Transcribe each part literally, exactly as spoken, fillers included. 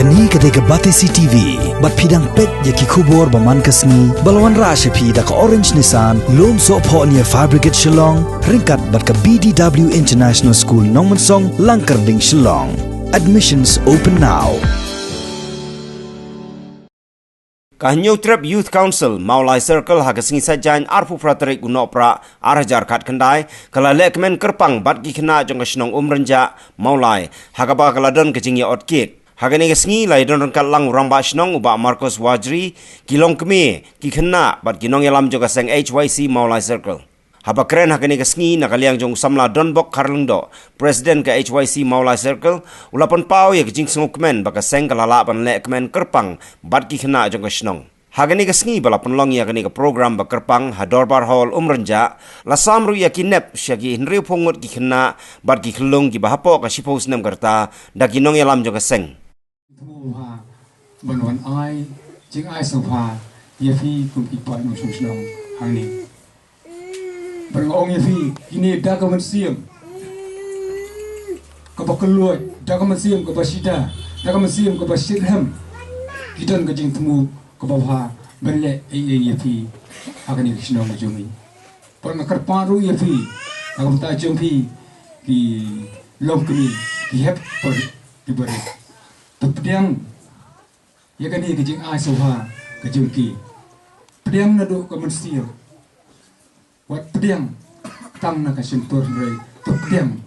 Kane ka dei ka Batesi T V, bad phi dang peit ïa ki khubor ba man ka sngi, ba la wanrah sha phi da ka Orange Nissan, Lumsohphoh near Fire Brigade Shillong, ryngkat bad ka B D W International School Nongmensong, Langkyrding, Shillong. Admissions open now. Ka Hynñiewtrep Youth Council, Mawlai Circle, ha ka sngi Saitjaiñ arphew phra tarik u Nohprah, ar hajar khatkhyndai, ka la lehkmen kyrpang bad ki khynnah jong ka shnong Umrynjah, Mawlai, ha kaba ka la don ka jingïaot cake. Ha kane ka sngi la ïadon ryngkat lang u Rangbah Shnong u Bah Marcos Wajri, ki longkmie, ki khynnah, bad ki nongïalam jong ka seng H Y C Mawlai Circle. Haba kren ha kane ka sngi na ka liang jong u samla Donbok Kharlyngdoh, President ka H Y C Mawlai Circle, u la pynpaw ïa ka jingsngewkmen ba ka seng ka la lah ban lehkmen kyrpang bad ki khynnah jong ka shnong. Ha kane ka sngi ba la pynlong ïa kane ka program ba kyrpang ha Dorbar Hall Umrynjah, la sam ruh ïa ki nep sha ki hynriewphew ngut ki khynnah bad ki khyllung kiba hapoh ka shiphew snem ka rta da ki nongïalam jong ka seng. Thmu ha ban wan ai jingai sngewbha ïa phi kum ki paid nongshong shnong hangne. Bad nga ong ïa phi, kine da ka mynsiem kaba kylluid, da ka mynsiem kaba shida, da ka mynsiem kaba shitrhem, ki don ka jingthmu kaba bha ban leh ei ei ïa phi ha kane ka shnong ka jong ngi. Bad nga kyrpad ruh ïa phi ha ka bynta jong phi ki longkmie, ki hep bad ki barit. To pdiang ïa kane ka jingai sngewbha ka jong ki. Pdiang naduh ka mynsiem. Wat pdiang tang na ka shyntur, hynrei to pdiang,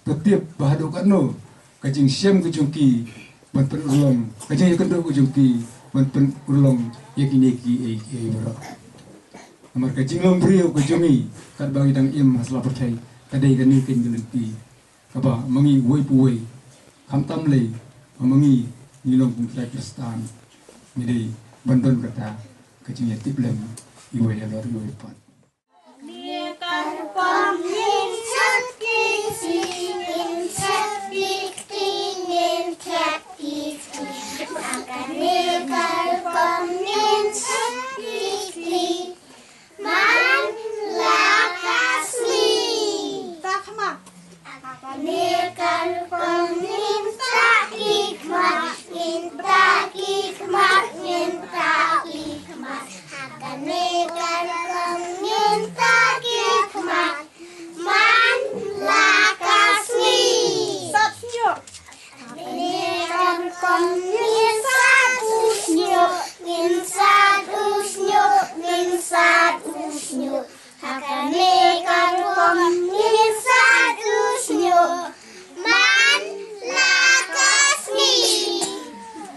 to tip ba haduh katno ka jingshem ka jong ki ban pynurlong, ka jingïakynduh ka jong ki ban pynurlong ïa kine kiei kiei baroh. Namar ka jinglong briew ka jong ngi katba ngi dang im ha sla pyrthei ka dei kane ka jingïakynduh kaba ma ngi uwei pa uwei, khamtam lei ba ma ngi ngi long kum ki Khristan, ngi dei ban don kata ka jingïatiplem iwei halor iwei pat. Man la ka sngi. Ta khmat. Kane ka rukom ngin sa ki khmat, ngin ta ki khmat, ngin ta ki khmat. Kane ka rukom ngin ta ki khmat. Man la ka sngi. Sat sñiuh. Kane ka rukom ngin sat u sñiuh, ngin sat u sñiuh, ngin sat u sñiuh. Ha kane ka rukom ngin sat u sñiuh. Man la ka sngi.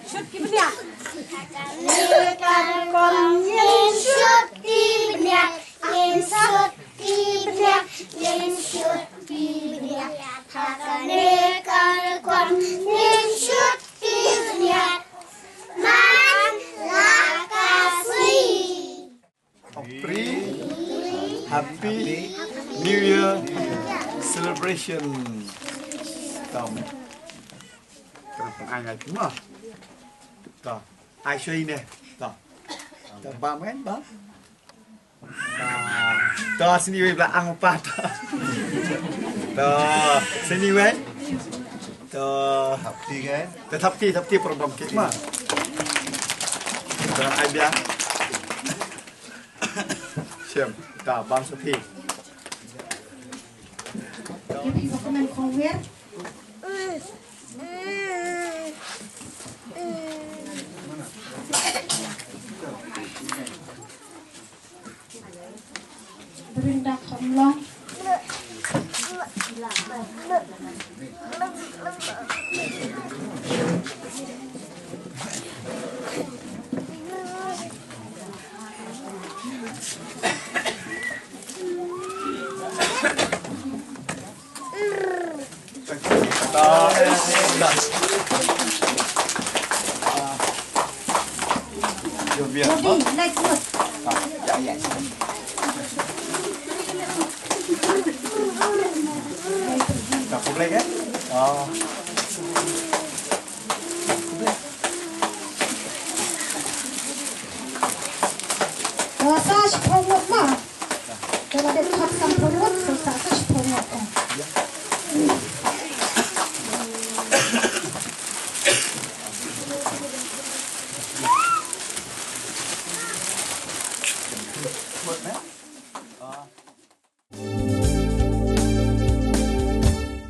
Shut ki bniah. Ha kane ka rukom ngin shut ki bniah, ngin shut ki bniah, ngin shut ki bniah. Ha kane ka rukom ngin shut ki bniah. Man la ka sngi. Of three Happy New Year celebration. Tom. Terus pengai cuma. Tom. Ai shui ne. Tom. Tom bam kan bam. Tom sini wei bla ang pa tom. Tom sini wei. Tom. Thap ti kan. Tom thap ti thap ti problem kit ma. Tom ai bia. Shem, ka bang sapi. Ïa phi ba kmen khongwir. Brinda khomlong. Bot ne?